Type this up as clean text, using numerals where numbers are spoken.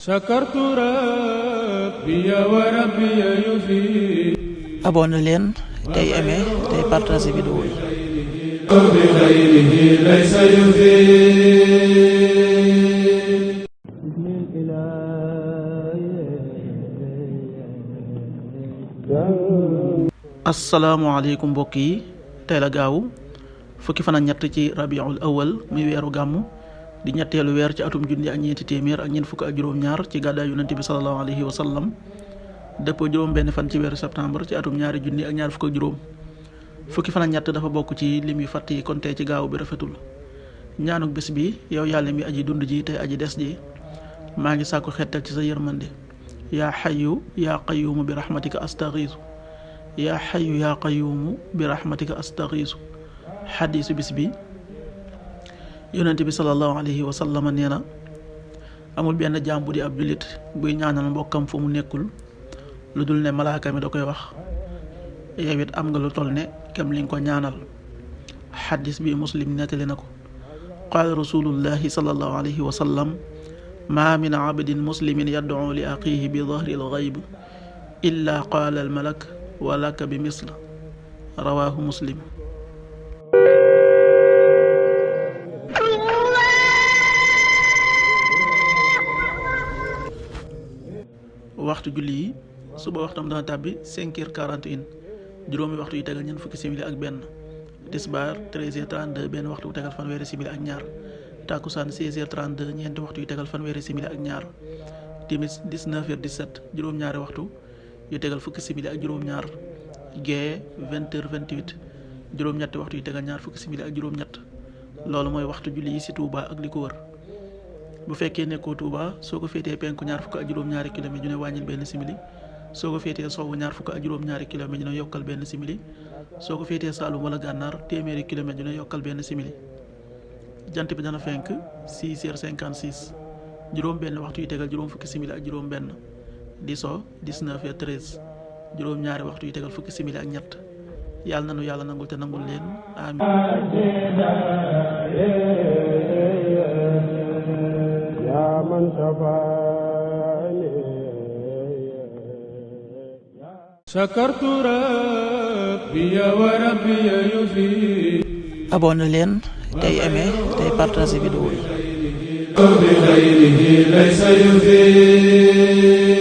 sakartu rabbi wa rabbi yufi. abonné leen tey aimé tey partagé vidéo yi. bi xayrihi laysa yufi. asalaamaaleykum mbokk yi, tey la gaawu fukki fan ak ñett ci rabiul awal muy weeru gàmmu di ñetteelu weer ci atum junni ak ñeenti téeméer ak ñeent fukk ak juróom-ñaar ci gàddaay yonente bi sallallahu alayhi wa sallam dëppoo juróom benn fan ci weeru septembre ci atum ñaari junni ak ñaar fukk ak juróom. fukki fan ak ñett dafa bokk ci lim yu fàtt yi kon tey ci gaaw bi rafetul. ñaanuk bés bi yow yàlla mi aji dund ji tey aji des ji, maa ngi sàkku xettal ci sa yërmande. yaa xayu yaa qayuumu bi rahmatika astaxiisu yaa xayu yaa qayuumu bi rahmatika astaxiisu. xadiisu bis bi, yonente bi sallallahu alayhi wa sallam nee na amul benn jaam bu di ab jullit buy ñaanal mbokkam fu mu nekkul lu dul ne malaaka mi da koy wax yow it am nga lu toll ne kem li nga ko ñaanal. xadis bi muslim nettali na ko. qaala rasulullahi sallallahu alayhi wa sallam maa min abdin muslimin yad'u li axiihi bi dahri al-ghayb illa qaala al-malak wa laka bi misl. rawaahu muslim. waxtu julli yi, suba waxtam dana tàbbi 5h41, juróomi waxtu yi tegal ñeent fukki simili ak benn. tisbaar 13h32, benn waxtu yu tegal fanweeri simili ak ñaar. takkusaan 16h32, ñeenti waxtu yu tegal fanweeri simili ak ñaar. timis 19h17, juróom-ñaari waxtu yu tegal fukki simili ak juróom-ñaar. gee 20h28, juróom-ñetti waxtu yu tegal ñaar fukki simili ak juróom-ñett. loolu mooy waxtu julli yi ci Touba ak li ko wër. bu fekkee nekkoo Touba, soo ko féetee penku ñaar fukk ak juróom-ñaari kilomètre ju ne wàññil benn simili. soo ko féetee sowwu ñaar fukk ak juróom-ñaari kilomètre ju ne yokkal benn simili. soo ko féetee Saalum wala Gànnaar téeméeri kilomètre ju ne yokkal benn simili. jant bi dana fenk 6h56, juróom benn waxtu yu tegal juróom fukki simili ak juróom benn. di so 19h13, juróom-ñaari waxtu yu tegal fukki simili ak ñett. yàlla nanu yàlla nangul te nangul leen amiin. sakartu rabbi wa rabbi yufi. abonné leen tey aimé tey partagé vidéo yi. bi xayrihi laysa yufi.